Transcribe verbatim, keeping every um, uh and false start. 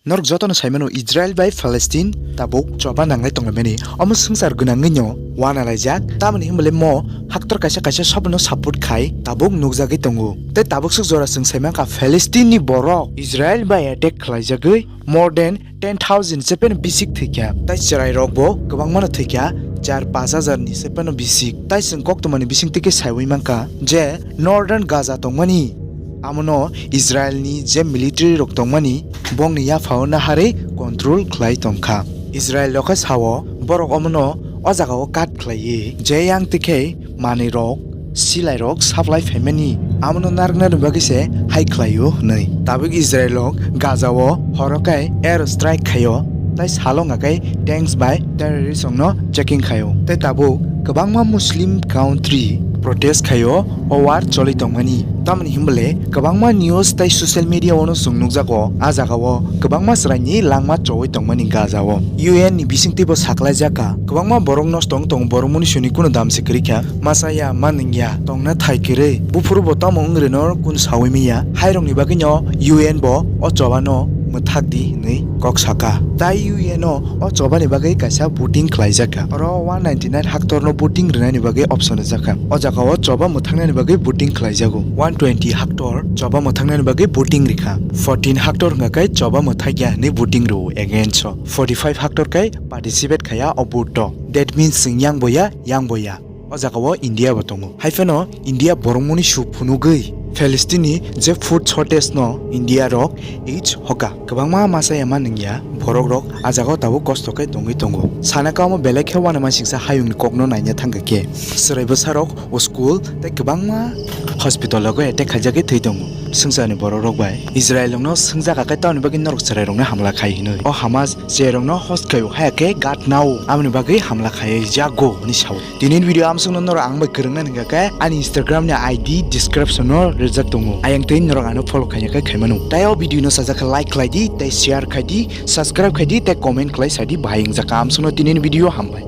Norok jotono saimano Israel bai Palestine tabuk choba nanglai tonglaimani. Omo swngchar gwnangwino wanalaijak, tamoni hwnbale mo haktor kaisa kaisa sobono support khai tabuk nukjagwi tongo. Tei tabuk swk jora chwng saimankha Palestine ni borok Israel bai attack khlaijagwi more than ten thousand se pheno bisik thwikha, tei chwrairokbo kwbangmano thwikha, char pash hajar ni se pheno bisik. Tai chwng koktwmani bisingtwi khe saiwi mankha je Northern Gaza tongmani, amono Israel ni je military rok tongmani, bongni yaphao naharwi control khlai tongkha. Israel rok khe sao, borok omono o jagao cut khlaiwi je yang twi khe manwi rok, silai rok supply phaimani, amono narwknani bagwi se hai khlaio hwnwi. Tabuk Israel rok Gaza o horo khe air strike khaio, tai salo hwnga khe tanks bai terrorist rokno checking khaio. Tai tabuk kwbangma Muslim country protest khaio o war choli tongmani. Tamoni hwnbale kwbangma news tai social media o no chwng nukjago, a jagao kwbangma chwraini langma chowi tongmani Gaza o. U N ni bisingtwi bo saklaijak kha, kwbangma borok nosto wng tongo, borok mani suni kunu dam se kwrwi kha. Masa ya, ma nung ya, tongna thai kwrwi. Buphuru bo tamo wng rwino kun saui manya. Hairokni bagwino U N bo o chobano mwthak di hwnwi kok saka. Tai U N o o chobani bagwi kaisa voting khlaijakha. Oro one ninety-nine haktorno voting rwnani bagwi option rwjakha. O jagao choba mwthaknani bagwi voting khlaijago. One twenty haktor choba mwthaknani bagwi voting rikha. Fourteen haktor hwnkha khe choba mwthakya hwnwi voting rwo against o. Forty-five haktor khe participate khaya o vote o. That means chwng yang boya, yang boya. O jagao India bo tongo. Hai phano India borok mani su phunugwi Palestine ni je food shortage no India rok age hoka. Kwbangma masa ya ma nungya borok rok a jagao tabuk kosto khe tongwi tongo. Sana kamo belai khe uanama singsa hayungni kokno naina thangkha khe. Chwrai bwsarok o school tei kwbangma hospital rogo attack khaijagwi thwi tongo. Swngcharni borok rok bai Israel rokno swngjak khe tamoni bagwi norok chwrai rokno hamla khai hinwi. O Hamas je rokno host khaio haya khe gat nao amoni bagwi hamla khai jago hwnwi sao. Tini video amsukno norok ang bai kwrwngna hwnkha khe ani Instagram ni I D description o rijak tongo. Ayang tei norok ano follow khaina khe khaimano. Tai o video no sajak khe like khlai di, tei share khai di, subscribe khai di, tei comment khlai sa di, bahai wngjakha amsukno tini video hambai.